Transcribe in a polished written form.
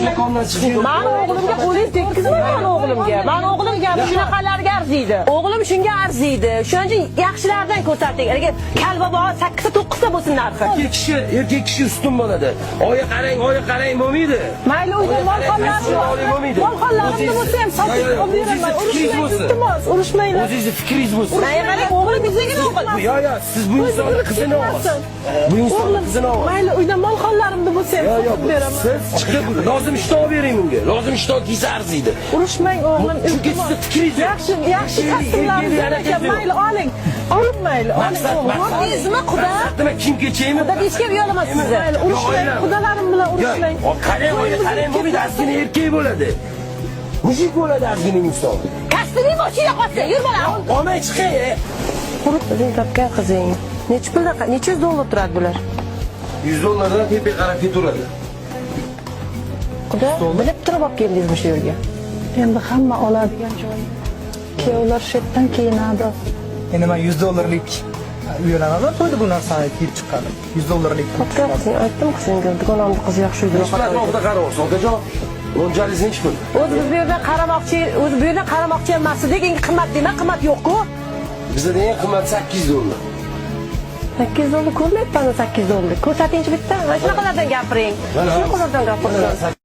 Do'kondan chiqing. Mani o'g'limga qo'lingiz tekkizmang, mani o'g'limga. Mani o'g'lim shunaqalarga arziydi. O'g'lim shunga arziydi. Shuning uchun yaxshilardan ko'rsating. Haligi kalbobo 8 ta 9 ta bo'lsin narxi. Erkak kishi ustun bo'ladi. Oyi qarang, oyi qarang bo'lmaydi. Mayli, uyda mol-hollarim Oyi bo'lmaydi. Mol-hollarimni bo'lsa ham sotib olib beraman. Urushmang, iltimos, urushmanglar. O'zingizni fikringiz bo'lsin. Menga qarang, o'g'lim bizagina o'g'il. Yo, siz bu insonni qizini olasiz. Bu insonni qizini olasiz. Mayli, uyda mol-hollarimni bo'lsa ham Yo, sotib beraman. siz chiqib lozim ishton olib bering unga. Lozim ishton kiysa arziydi. Urushmang, o'g'lim, Chunki iltimos. sizni fikringiz yo'q. Yaxshi, yaxshi kostyumlarimiz Erkaklik ekan. yo'q. Mayli, oling. Oling, mayli, oling. Maqsad, O'g'lim. maqsad. Ko'rdingizmi, quda? Nima, kim kechaymi? Quda deyishga uyalaman sizni. Mayli, urushmang, qudalarim bilan urushmang. Yo, qarang, oyi qarang bo'lmaydi, ozgina erkak bo'ladi. Мужик bo'ladi ozgina inson. Kostyuming boshingda qolsin. Yur bolam. Olmay chiqing. O'zing topgan qizing. Necha puldan, necha yuz dollar turadi bular? 100 dollardan tepaga qarab ketaveradi. Quda, bilib turib olib keldingizmi shu yerga? Endi hamma oladigan joy. Kuyovlar shu yerdan kiyinadi. Endi man 100 dollarlik uyalaman to'yda bu narsani kiyib chiqqanim. 100 dollarlik. Topgan qizing, aytdim qizingga, dugonamni qizi yaxshi uyda. Nechi pul atrofida qarayapsiz, okajon? Mo'ljalingiz nechi pul? O'zi biz bu yerdan qaramoqchi, o'zi bu yerdan qaramoqchi emas edik, eng qimmat dema, qimmat yo'q-ku. Bizda eng qimmat 800 dollar. 800 dollar ko'rmayapman, 800 dollar. Ko'rsatingchi bitta. Mana shunaqalardan gapiring. Shunaqalardan gapiring.